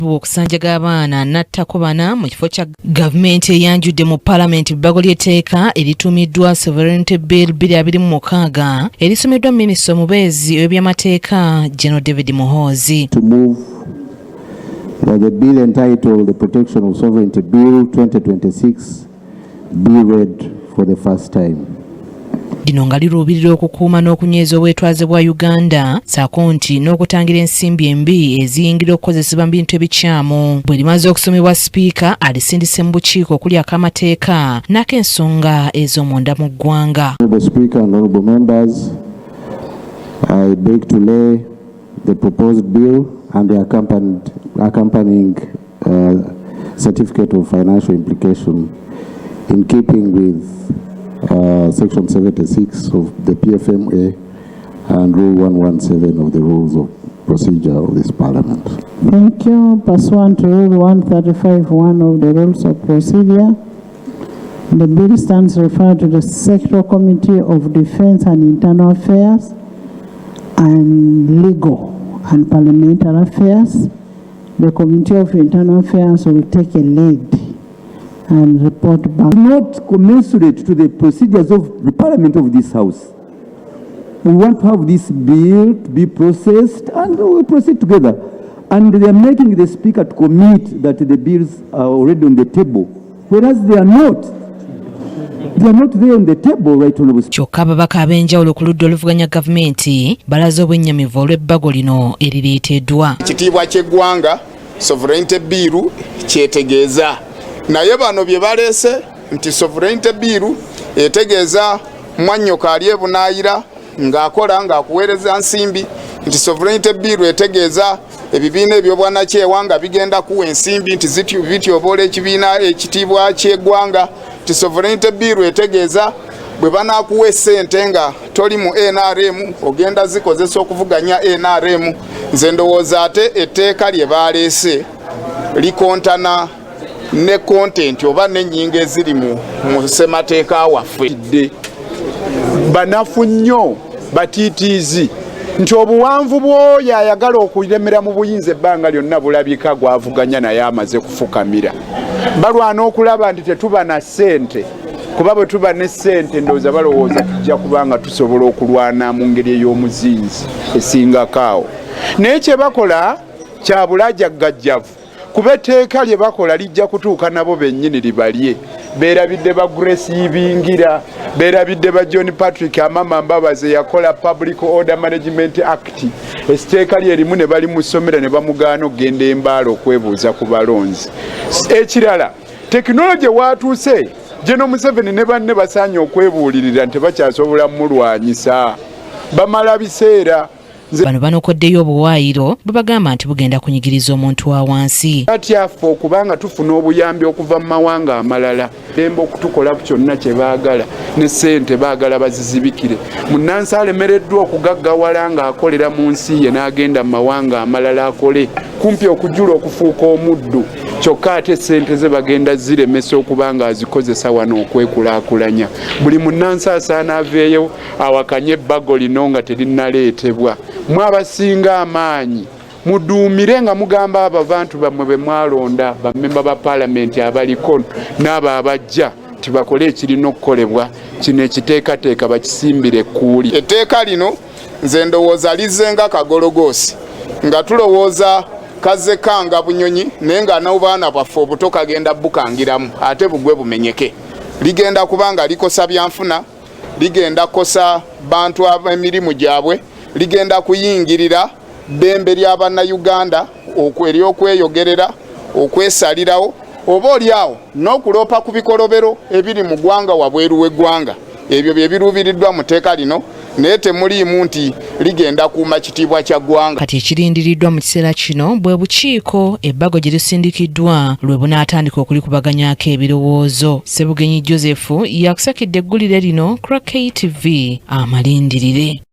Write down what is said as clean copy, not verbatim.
Okusanjaga abaana n'attako bana mu kifo kya gavumenti eyanjudde mu palamenti ebbago ly'etteeka erituumiddwa Sovereignty Bill 2026 erisomeddwa minisita omubeezi ow'ebyamateeka General David Muhoozi. To move that the bill entitled the Protection of Sovereignty Bill 2026 be read for the first time. Lino nga liruubirira okukuuma n'okunyweza obwetwaze bwa Uganda ssaako nti n'okutangira ensimbi embi eziyingira okukozesebwa mu bintu ebikyamu. Bwe limaze okusomebwa sipiika alisindise mu bukiiko okuli ak'amateeka n'ak'ensonga ez'omunda mu ggwanga. Honorable Speaker and honorable members, I beg to lay the proposed bill and the accompanying certificate of financial implication in keeping with Section 76 of the PFMA and Rule 117 of the Rules of Procedure of this Parliament. Thank you. Pursuant to Rule 135(1) of the Rules of Procedure, the bill stands referred to the Sectoral Committee of Defense and Internal Affairs and Legal and Parliamentary Affairs. The Committee of Internal Affairs will take a lead and report back. Not commensurate to the procedures of the parliament of this house. We want to have this bill to be processed and we proceed together. And they are making the speaker to commit that the bills are already on the table, whereas they are not. They are not there on the table, right, Honorable Speaker. Kyokka ababaka ab'enjawulo ku ludda oluvuganya gavumenti balaze obwennyamivu olw'ebbago lino erireeteddwa. Ekitiibwa ky'eggwanga, Sovereignty Bill kyetegeeza, naye bano bye baleese nti Sovereignty Bill etegeeza mwannyoko ali ebunaayira ng'akola ng'akuweereza nsimbi, nti Sovereignty Bill etegeeza ebibiina ebyobwanakyewa nga bigenda kuwa ensimbi, nti bityoboola ekibiina ekitiibwa ky'eggwanga, nti Sovereignty Bill etegeeza bwe banaakuwa essente nga toli mu NRM ogenda zikozesa okuvuganya NRM. Nze ndowooza ate etteeka lye baleese likontana ne content oba n'ennyingo eziri mu ssemateeka waffe. Dde banafu nnyo, batiitiizi nti obuwanvu bw'oyo ayagala okulemera mu buyinza ebbanga lyonna bulabika gwavuganya naye amaze kufukamira. Balwana okulaba nti tetuba na ssente, kuba bwe tuba ne ssente ndowooza balowooza tujja kuba nga tusobola okulwana mu ngeri ey'omuzinzi esingako awo. Naye kye bakola kya bulajagajjavu, kuba etteeka lye bakola lijja kutuuka nabo bennyini libalye. Beerabidde ba Grace Ibingira, beerabidde ba John Patrick Amama Mbabazi yakola Public Order Management Act. Esiteeka lye erimu ne balimusomera ne bamugaana okugenda embaala okwebuuza ku balonzi. Ekirala, tekinologi waatuuse, General Museveni ne banne basaanye okwebuulirira nti bakyasobola mumulwanyisa, bamala biseera. Bano banokoddeyo obuwaayiro bwe bagamba nti bugenda kunyigiriza omuntu wa wansi. Atyaffe okubanga tufuna obuyambi okuva mu mawanga amalala, dembe okutukola kyonna kye baagala, ne ssente baagala bazizibikire. Munnansi alemereddwa okugaggawala ng'akolera mu nsi ye n'agenda mu mawanga amalala akole kumpi okujula okufuuka omuddu, kyokka ate ssente ze bagenda ziremesa okuba nga azikozesa wano okwekulaakulanya. Buli munnansi asaana aveeyo awakanye ebbago lino nga terinnaleetebwa. Mwe abasinga amaanyi muduumire nga mugamba abo abantu bammwe be mwalonda, bamemba ba paalamenti abaliko n'abo abajja, tibakole ekirina okukolebwa. Kino ekiteekateeka bakisimbire ekkuuli. Etteeka lino nze ndowooza lizze nga kagologoosi, nga tulowooza kazze kanga bunyonyi, naye nga n'obaana bwaffe obuto kagenda bukangiramu ate bugwe bumenyeke. Ligenda kubanga likosa byanfuna, ligenda kukosa bantu ab'emirimu gyabwe, ligenda kuyingirira ddembe ly'abannayuganda eryokweyogerera, okwesalirawo, oba oliawo n'okuloopa ku bikolobero ebiri mu ggwanga wabweru w'eggwanga. Ebyo bye biruubiriddwa mu tteeka lino, naye temuliimu nti ligenda kuuma kitiibwa kya ggwanga. Kati ekirindiriddwa mu kiseera kino bwe bukiiko ebbago gye lisindikiddwa lwe bunaatandika okulikubaganyaako ebirowoozo. Sebugenyi Joseph yakusakidde eggulire lino ku KTV amalindirire.